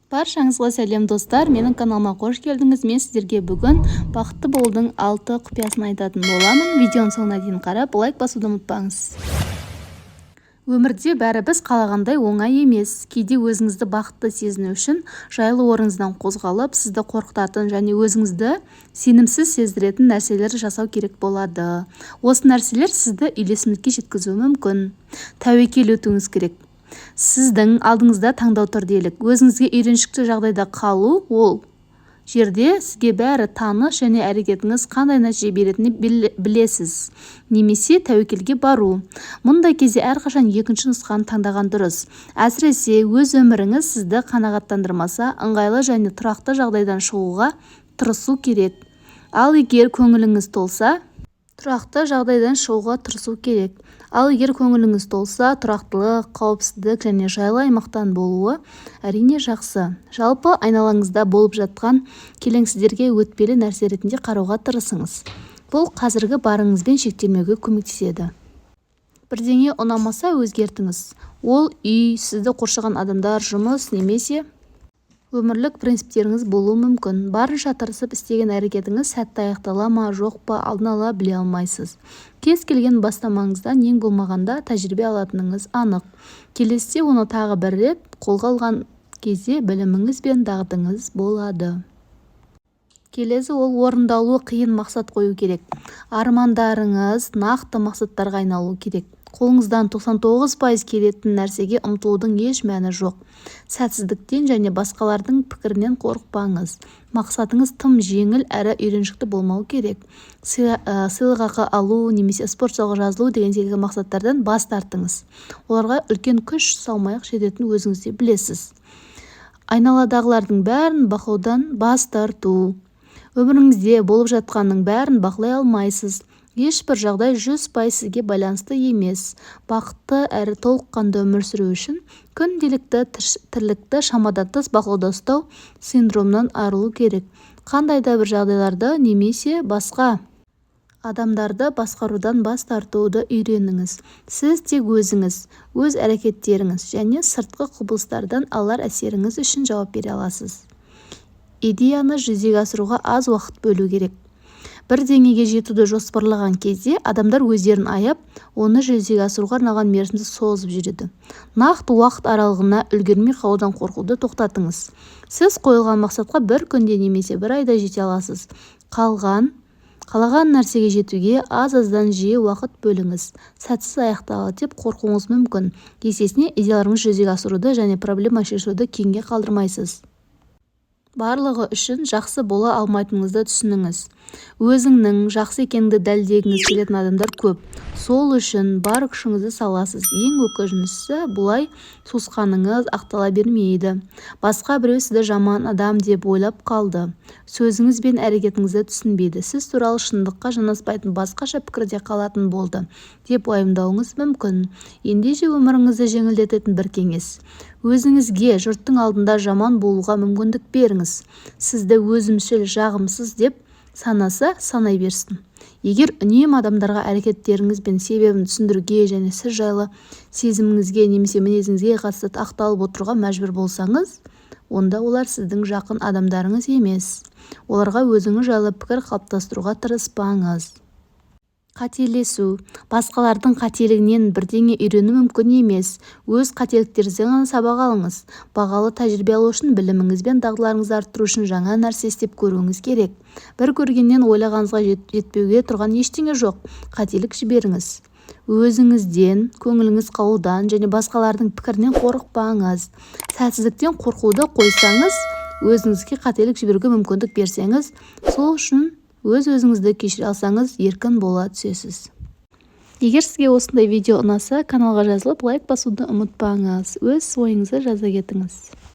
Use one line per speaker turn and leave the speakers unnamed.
Баршаңызға сәлем, достар! Менің каналыма қош келдіңіз! Мен сіздерге бүгін бақытты болудың алты құпиясын айтатын боламын. Видеоның соңына дейін қарап, лайк басуды ұмытпаңыз. Өмірде бәрі біз қалағандай оңай емес. Кейде өзіңізді бақытты сезіну үшін жайлы орныңыздан қозғалып, сізді қорқытатын және өзіңізді сенімсіз сездіретін нәрселер жасау керек болады. Осы нәрселер сізді үйлесімділікке жеткізуі мүмкін. Тәуекел етуіңіз керек. Сіздің алдыңызда таңдау тұр делік: өзіңізге үйреншікті жағдайда қалу, ол жерде сізге бәрі таныс және әрекетіңіз қандай нәтиже беретінін білесіз, немесе тәуекелге бару. Мұндай кезде әрқашан екінші нұсқаны таңдаған дұрыс. Әсіресе өз өміріңіз сізді қанағаттандырмаса, ыңғайлы және тұрақты жағдайдан шығуға тырысу керек. Ал егер көңіліңіз толса, тұрақты жағдайдан шығуға тырысу керек. Ал егер көңіліңіз толса, тұрақтылық, қауіпсіздік және жайлы аймақтан болуы, әрине, жақсы. Жалпы, айналаңызда болып жатқан келеңсіздерге өтпелі нәрсе ретінде қарауға тырысыңыз. Бұл қазіргі барыңызбен шектелмеуге көмектеседі. Бірдеңе ұнамаса, өзгертіңіз. Ол үй, сізді қоршаған адамдар, жұмыс немесе өмірлік принциптеріңіз болуы мүмкін. Барынша тырысып істеген әрекетіңіз сәтті аяқтала ма, жоқ па, алдын ала біле алмайсыз. Кез келген бастамаңыздан ең болмағанда тәжірибе алатыныңыз анық. Келесіде оны тағы бір рет қолға алған кезде біліміңіз бен дағдыңыз болады. Келесі ол орындалуы қиын мақсат қою керек. Армандарыңыз нақты мақсаттарға айналуы керек. Қолыңыздан 99% келетін нәрсеге ұмтылудың еш мәні жоқ. Сәтсіздіктен және басқалардың пікірінен қорықпаңыз. Мақсатыңыз тым жеңіл әрі үйреншікті болмауы керек. Сыйлықақы алу немесе спорт залға жазылу деген секілді мақсаттардан бас тартыңыз. Оларға үлкен күш салмай-ақ жететінін өзіңіз де білесіз. Айналадағылардың бәрін бақылаудан бас тарту. Өміріңізде болып жатқанның бәрін бақылай алмайсыз. Ешбір жағдай 100% сізге байланысты емес. Бақытты әрі толыққанды өмір сүру үшін күнделікті тірлікті шамадан тыс бақылауда ұстау синдромынан арылу керек. Қандай да бір жағдайларды немесе басқа адамдарды басқарудан бас тартуды үйреніңіз. Сіз тек өзіңіз, өз әрекеттеріңіз және сыртқы құбылыстардан алар әсеріңіз үшін жауап бере аласыз. Идеяны жүзеге асыруға аз уақыт бөлу керек. Бірдеңеге жетуді жоспарлаған кезде адамдар өздерін аяп, оны жүзеге асыруға арналған мерзімді созып жүреді. Нақты уақыт аралығына үлгермей қалудан қорқуды тоқтатыңыз. Сіз қойылған мақсатқа бір күнде немесе бір айда жете аласыз. Қалған қалаған нәрсеге жетуге аз-аздан жиі уақыт бөліңіз. Сәтсіз аяқталады деп қорқуыңыз мүмкін. Есесіне идеяларыңызды жүзеге асыруды және проблема шешуді кейінге қалдырмайсыз. Барлығы үшін жақсы бола алмайтыныңызды түсініңіз. Өзіңнің жақсы екеніңді дәлелдегіңіз келетін адамдар көп. Сол үшін бар күшіңізді саласыз. Ең өкініштісі, бұлай сусқаныңыз ақтала бермейді. Басқа біреу сізді жаман адам деп ойлап қалды, сөзіңіз бен әрекетіңізді түсінбейді, сіз туралы шындыққа жанаспайтын басқаша пікірде қалатын болды деп уайымдауыңыз мүмкін. Ендеше, өміріңізді жеңілдететін бір кеңес: өзіңізге жұрттың алдында жаман болуға мүмкіндік беріңіз. Сізді өзімшіл, жағымсыз деп санаса, санай берсін. Егер үнемі адамдарға әрекеттеріңіз бен себебін түсіндіруге және сіз жайлы сезіміңізге немесе мінезіңізге қатысты ақталып отыруға мәжбүр болсаңыз, онда олар сіздің жақын адамдарыңыз емес. Оларға өзіңіз жайлы пікір қалыптастыруға тырыспаңыз. Қателесу. Басқалардың қателігінен бірдеңе үйрену мүмкін емес. Өз қателіктеріңізден ғана сабақ алыңыз. Бағалы тәжірибе алу үшін, біліміңіз бен дағдыларыңызды арттыру үшін жаңа нәрсе істеп көруіңіз керек. Бір көргеннен ойлағаныңызға жетпеуге тұрған ештеңе жоқ. Қателік жіберіңіз. Өзіңізден көңіліңіз қалудан және басқалардың пікірінен қорықпаңыз. Сәтсіздіктен қорқуды қойсаңыз, өзіңізге қателік жіберуге мүмкіндік берсеңіз, сол үшін өз-өзіңізді кешіре алсаңыз, еркін бола түсесіз. Егер сізге осындай видео ұнаса, каналға жазылып, лайк басуды ұмытпаңыз. Өз ойыңызды жаза кетіңіз.